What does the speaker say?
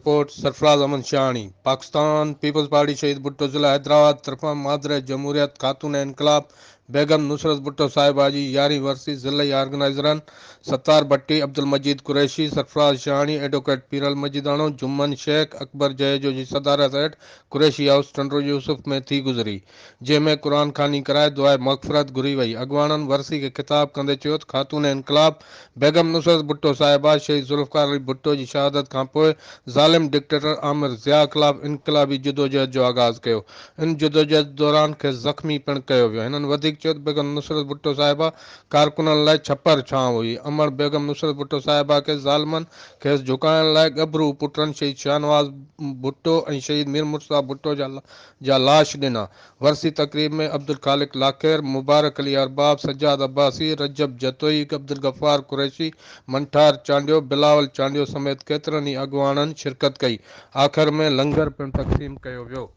Report, Sarfraz Ahmed Shahani, Pakistan peoples party شهيد ڀٽو ضلع حيدرآباد طرفان مادر جمهوريت خاتون انقلاب بيگم نصرت ڀٽو صاحبه جي يارهين ورسي ضلعي آرگنائيزرن ستار ڀٽي، عبدالمجيد قريشي، سرفراز شاهاڻي، ايڊووڪيٽ پيرل مجيداڻو، جمن شيخ، اڪبر جهيجو جي صدارت هيٺ قريشي هائوس ٽنڊو يوسف ۾ ٿي گذري. جنهن ۾ قرآن خواني ڪرائي دعاء مغفرت گهري وئي. اڳواڻن ورسي کي خطاب ڪندي چيو ته خاتون انقلاب بيگم نصرت ڀٽو صاحبه شهيد ذوالفقار علي ڀٽو جي شهادت کانپوء ظالم ڊڪٽيٽر آمر ضياء خلاف انقلابي جدوجهد جو آغاز ڪيو. ان جدوجهد دوران کيس زخمي پڻ ڪيو ويو. هنن وڌيڪ چيو ته بيگم نصرت ڀٽو صاحبه ڪارڪنن لاء ڇپر ڇانو هئي. امڙ بيگم نصرت ڀٽو صاحبه کي ظالمن کيس جهڪائڻ لاء ڳڀرو پٽن شهيد شاهنواز ڀٽو ۽ شهيد مير مرتضيٰ ڀٽو جا جا لاش ڏنا. ورسي تقريب ۾ عبدالخالق لاکير، مبارڪ علي ارباب، سجاد عباسي، رجب جتوئي، عبدالغفار قريشي، منٺار چانڊيو، بلاول چانڊيو سميت ڪيترن ئي اڳواڻن شرڪت ڪئي. آخر ۾ لنگر پڻ تقسيم ڪيو ويو.